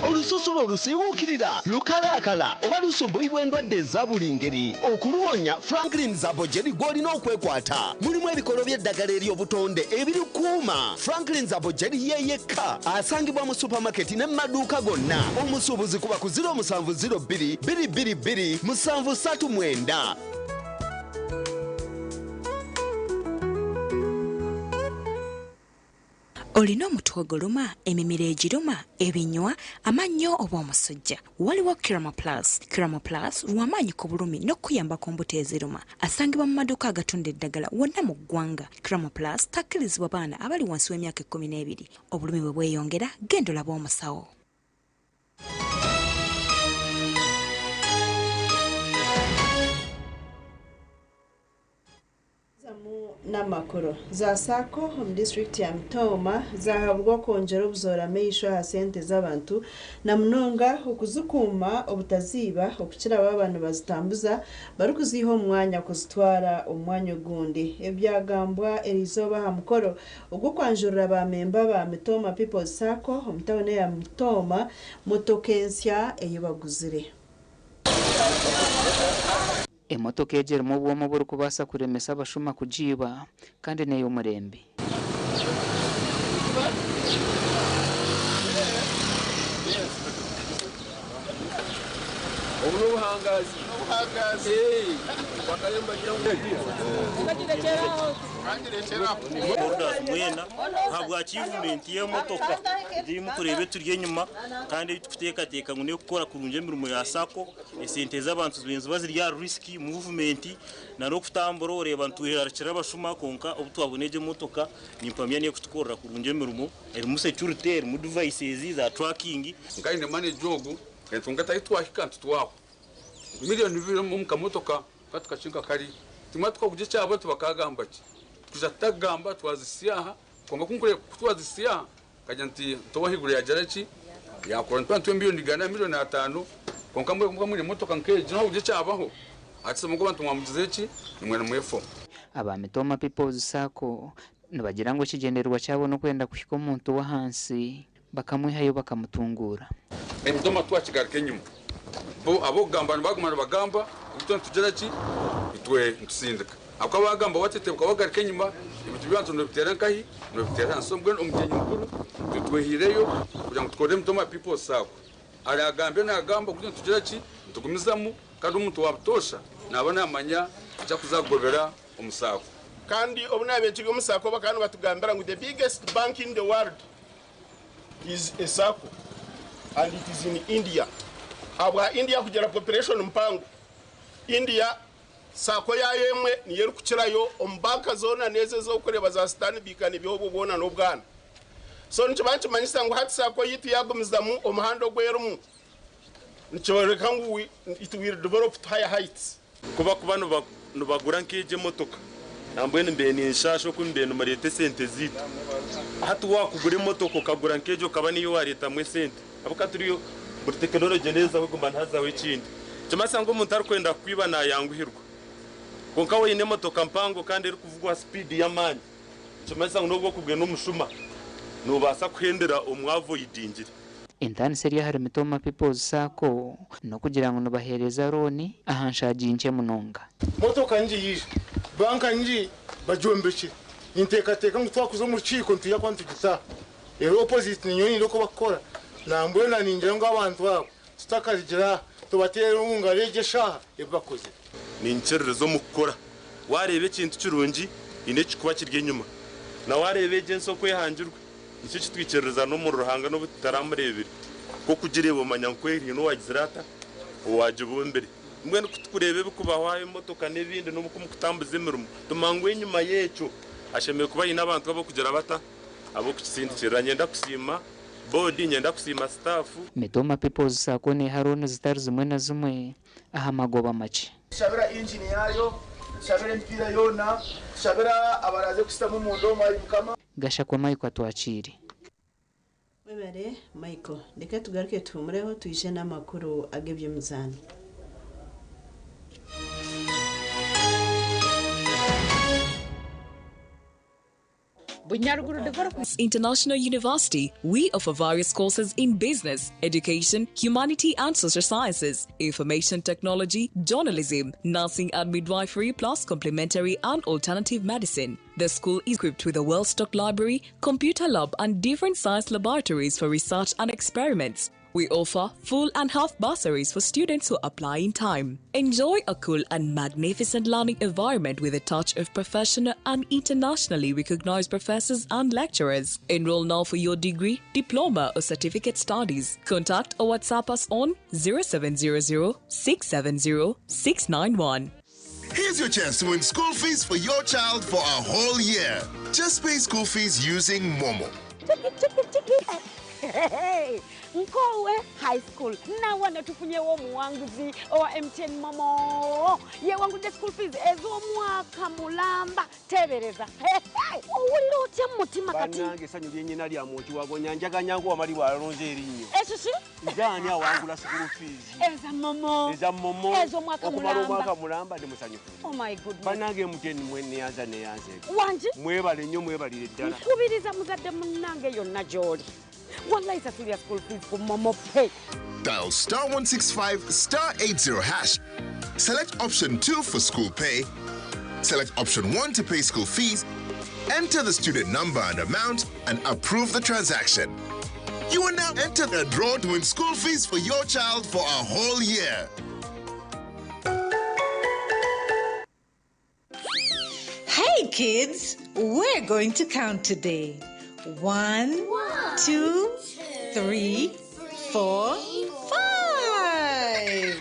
Olususu lwo lusiiwuukirira, lukalaakala oba lusumbuyibwa endwadde eza buli ngeri? Okuluwonya, Franklin Zabojeri gw'olina okwekwata. Mulimu ebikolo by'eddagala ery'obutonde ebirikuuma. Franklin Zabojeri ye yekka asangibwa mu supamaketi ne mu maduuka gonna. Omusuubuzi kuba ku 0702 222 739. Olina omutwe oguluma, emimiro egiruma, ebinywa, amannyo oba omusujja? Waliwo Kirama Plus. Kirama Plus lw'amaanyi ku bulumi n'okukuyamba ku mbuto eziruma. Asangibwa mu maduuka agatunda eddagala wonna mu ggwanga. Kirama Plus takkirizibwa baana abali wansi w'emyaka 12. Obulumi bwe bweyongera, genda olabe omusawo. N'amakuru. Za SACCO omu disiturikiti ya Mitooma zahabwa okwongyera obuzoora maisho aha sente z'abantu na munonga okuzikuuma obutaziiba okukira baaba nibazitambuza barikuziiha omu mwanya kuzitwara omu mwanya ogundi. Ebi byagambwa eriizooba aha mukoro ogw'okwanjurira ba memba ba Mitooma People's SACCO omu tauni eya Mitooma motoka ensya ei baguzire. Emotoka egi erimu obwoma oburikubaasa kuremesa abashuma kugiiba kandi n'ey'omurembe. Obu n'obuhangazi. Orders mwena ahabwa achievement y'emotoka egi mukureeba eturi enyima kandi ei tukuteekateeka ngu n'ekukora kurungi emirimo ya SACCO, esente z'abantu zibaire niziba ziri aha risk, movement na n'okutambura oreeba nitwerarikirira abashuma kwonka obu twabona egi emotoka nimpamya n'ekutukorera kurungi emirimo erimu security, erimu devices za tracking. Nkaine manager ogu entunga tahi twahika ntitwahwa miliyoni 2 omu kamotoka katu kakye nka kari timwe tukaguja ekyabo tibakagamba ki tukuja tutagamba twazisya aha kwonka kunkureba kutwazisya aha kagira nti ntowa ahiguru yagira ki yakora nitwa nitwe miliyoni 100 miliyoni 50 kwonka mwe mwine emotoka nk'egi naho kugira ekyabaho ati somo abantu mwamugize ki nimwe nimwefo. Aba Mitooma People's Sacco. Nibagira ngu ekigyendererwa kyabo n'okwenda kuhika omuntu w'ahansi bakamwihayo bakamutunguura. Emidoma twakigaruka enyima. Bo ab'okugamba nibaguma nibagamba, itwe nitugira ki? Itwe nitusindika. Ahabw'okuba baagamba watetebuka wagaruka enyima, ebintu by'abantu noobiteera nkahi? Noobiteera ahansi. So mbwenu omugyenyi mukuru itwe twehaireyo kugira ngu tukore Emidoma People's Sacco. Araagambe naagamba, itwe nitugira ki? Nitugumizamu kandi omuntu wa butoosha naaba naamanya eki arikuza kugobera omu Sacco. Kandi obu naabaire turi omu Sacco bakaba nibatugambira ngu the biggest bank in the world is a Sacco and it is in India. Ahabwa India kugira population mpango, India Sacco yaayo emwe niyo erikukirayo omu banka zoona n'ezo ezi orikureeba za Stanbic n'ebyobwo bwona n'obwana. So nikiba nikimanyisa ngu hati Sacco yaitu yaagumizamu omuhanda ogu erimu, nikyoreka ngu it will develop to higher heights. Ku bakuba nibagura nk'egyo emotoka, nambwenu mbaire ninshaasha oku mubaire nimureeta esente zaitu. Hati waakugura emotoka okagura nk'egyo okaba niyo waareetamu esente. Ahabw'okuba turiyo buri tekinologye neezaho eguma nihazaho ekindi. Nikimanyisa ngu omuntu arikwenda kukwiba naayanguhirwa. Kwonka waaba oine emotoka mpango kandi erikuvugwa sipiidi y'amaani, nikimanyisa ngu n'obu okubwe n'omushuma, noobaasa kuhendera omwavoidingire. Entaaniso eri ahari Mitooma People's Sacco n'okugira ngu nibaheereza looni aha nshaagi nkye munonga. Motoka ngi yaija, banka ngi bagyombekire. Ninteekateeka ngu twakuza omu rukiiko nitwija kuba nitugitaaha. Reero opposite ninyowe nyine oku bakukora. Nambwenu na ningira ngu abantu abo tutakarugira aha tubateere omu ngaro egyo eshaaha ebi bakozire. Ninkiririza omu kukora. Waareeba ekintu kirungi, haine ekirikuba kiri enyima. Na waareeba egi ensi oku ehangirwe, Nikyo eki twikiririza n'omuri Ruhanga n'obu tutaramureebire. Ku okugireeba omanya ngu kweri haine owaagizire ata? Owaagibumbire. Mbwenu ku tukureeba ebirikubaho aha emotoka n'ebindi n'oku mukutambuza emirimo, tumanya ngu enyima y'ekyo hashemereire kuba haine abantu ab'okugira bata? Ab'okukisindikirira. Niinyenda kusiima boodi, niinyenda kusiima sitaafu. Mitooma People's Sacco neeha looni zitari zimwe na zimwe aha magoba makye. Tushabira ingini yaayo, tushabira emipiira yoona, tushabira abaraaze kushutama omunda omu, ai Mukama. Gashakwa Michael atwakiire. Webare Michael. Reka tugaruke tuhumureho twije n'amakuru ag'eby'emizaano. Bunyaruguru Development. International University, we offer various courses in business, education, humanity and social sciences, information technology, journalism, nursing and midwifery, plus complementary and alternative medicine. The school is equipped with a well stocked library, computer lab, and different science laboratories for research and experiments. We offer full and half bursaries for students who apply in time. Enjoy a cool and magnificent learning environment with a touch of professional and internationally recognized professors and lecturers. Enroll now for your degree, diploma, or certificate studies. Contact or WhatsApp us on 0700 670 691. Here's your chance to win school fees for your child for a whole year. Just pay school fees using Momo. Nkowe High School nawana tufunyewo omuwanguzi owa MTN Momo yewangudde school fees ez'omwaka mulamba teebereza owulira otya mu mutima kati Bannange essanyu lye nnyina lya mwoki wa gonya njaganya ng'owamali bw'alonze erinnyo. Ekiki? Nze ani awangula school fees? Eza Momo. Eza Momo. Ez'omwaka Okumala mulamba. omwaka mulamba ndi musanyufu. Oh my goodness. Bannange MTN mwe neyanza neyanzeege. Wangi? Mwebale nnyo mwebalire ddala. Nkubiriza muzadde munnange yonna gy'oli. Wallahi sasulira school fees ku Momo Pay. Dial star 165 star 80 hash. Select option 2 for school pay. Select option 1 to pay school fees. Enter the student number and amount and approve the transaction. You will now enter the draw to win school fees for your child for a whole year. Hey kids, we're going to count today. 1, 2, 3, 4, 5.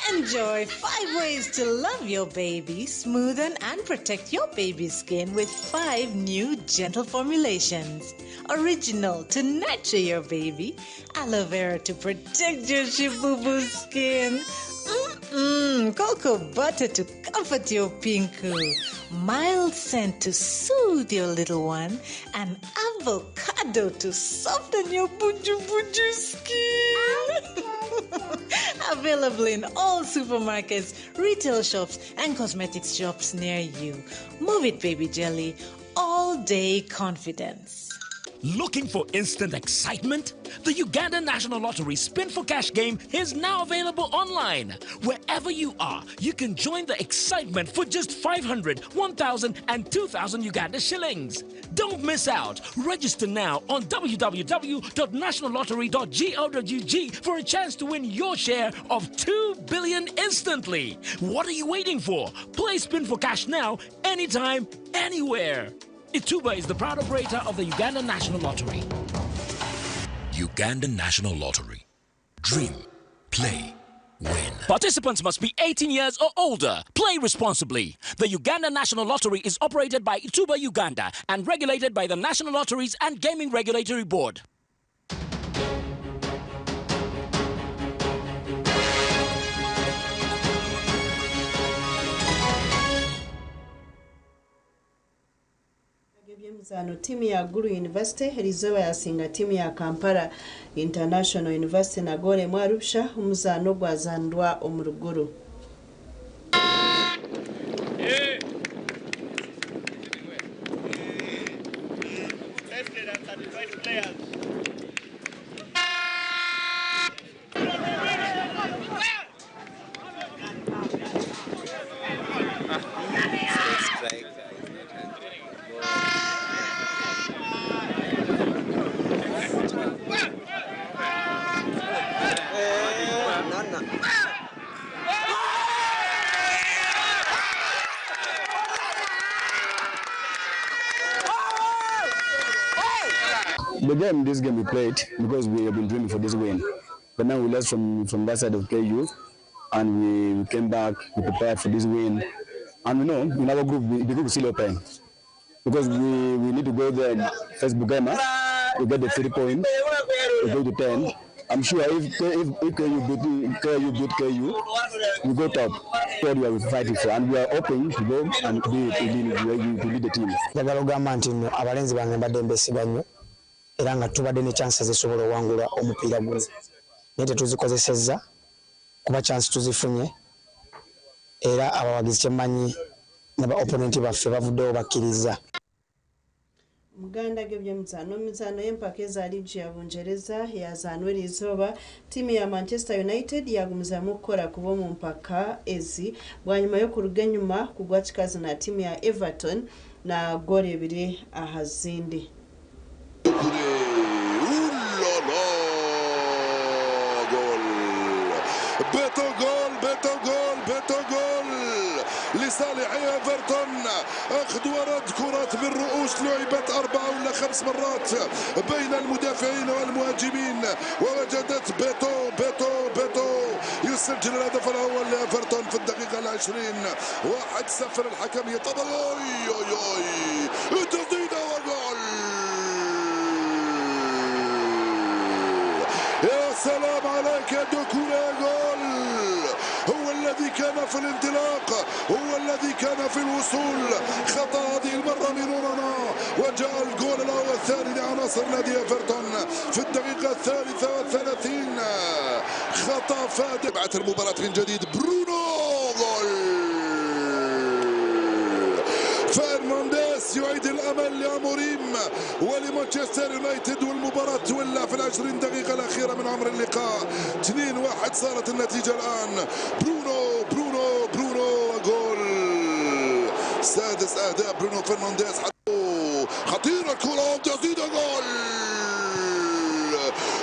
Enjoy 5 ways to love your baby, smoothen and protect your baby's skin with 5 new gentle formulations. Original to nurture your baby, aloe vera to protect your shibubu skin, cocoa butter to comfort your pinku, mild scent to soothe your little one, and avocado to soften your buju buju skin. Available in all supermarkets, retail shops, and cosmetics shops near you. Move It Baby Jelly. All All day confidence. Looking for instant excitement? The Uganda National Lottery Spin for Cash game is now available online. Wherever you are, you can join the excitement for just 500, 1,000, and 2,000 Uganda shillings. Don't miss out. Register now on www.nationallottery.go.ug for a chance to win your share of 2 billion instantly. What are you waiting for? Play Spin for Cash now, anytime, anywhere. Ituba is the proud operator of the Uganda National Lottery. Uganda National Lottery. Dream, play, win. Participants must be 18 years or older. Play responsibly. The Uganda National Lottery is operated by Ituba Uganda and regulated by the National Lotteries and Gaming Regulatory Board. Ebyemizaano tiimu ya Gulu University eriizooba yasinga tiimu ya Kampala International University na goolo emwe ahari busha omuzaano ogwazanirwa omu Ruguru. The game, this game we played because we have been dreaming for this win. But now we lost from, from that side of KU and we, we came back, we prepared for this win. And we know in our group, we, the group is still open because we, we need to go there first Bugema, we get the 3 points, we go to 10. I'm sure if, if, if KU beat KU, beat KU, we go top. What we are fighting for, and we are hoping to go and be to lead, to lead the team. Njagala ogamba nti nno abalenzi bange mbadde mbesiga nnyo era nga tubadde ne chances ezisobola owangula omupiira guno naye tetuzikozesezza kuba chance tuzifunye era abawagizi kyemmanyi ne ba opponent baffe bavuddewo bakkiriza. Muganda g'ebyemizaano emizaano y'empaka eza liigi ya Bungereza yazaanwa eriizooba tiimu ya Manchester United yagumizamu kukora kuba omu mpaka ezi bwanyuma y'okuruga enyuma kugwa kikazi na tiimu ya Everton na goolo ebiri aha zindi. جول بيتو جول بيتو جول بيتو جول لصالح ايفرتون. اخذ ورد كرات بالرؤوس لعبت اربع ولا خمس مرات بين المدافعين والمهاجمين ووجدت بيتو بيتو بيتو يسجل الهدف الاول لايفرتون في الدقيقه العشرين. 1-0. الحكم يطبل. اوي اوي اوي تسديده وجول. يا سلام عليك يا دوكوري. جول. هو الذي كان في الانطلاق، هو الذي كان في الوصول. خطأ هذه المرة من أونانا وجاء الجول الأول الثاني لعناصر نادي ايفرتون في الدقيقة 33. خطأ فادح. بعث المباراة من جديد. برونو جول. فرنانديز يعيد الامل لاموريم ولمانشستر يونايتد والمباراه تولع في ال20 دقيقه الاخيره من عمر اللقاء. 2-1 صارت النتيجه الان. برونو برونو برونو جول. سادس اهداف برونو فرنانديز. خطيره الكره وتسديده جول.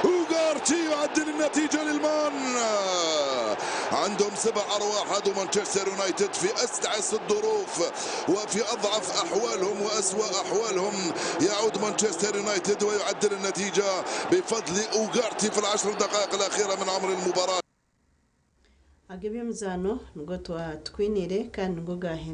اوغارتي يعدل النتيجه للمان. عندهم سبع ارواح هذو مانشستر يونايتد في اتعس الظروف وفي اضعف احوالهم واسوا احوالهم يعود مانشستر يونايتد ويعدل النتيجه بفضل اوغارتي في ال10 دقائق الاخيره من عمر المباراه. Ag'ebyemizaano nigo twatwinire kandi nigo gahenda.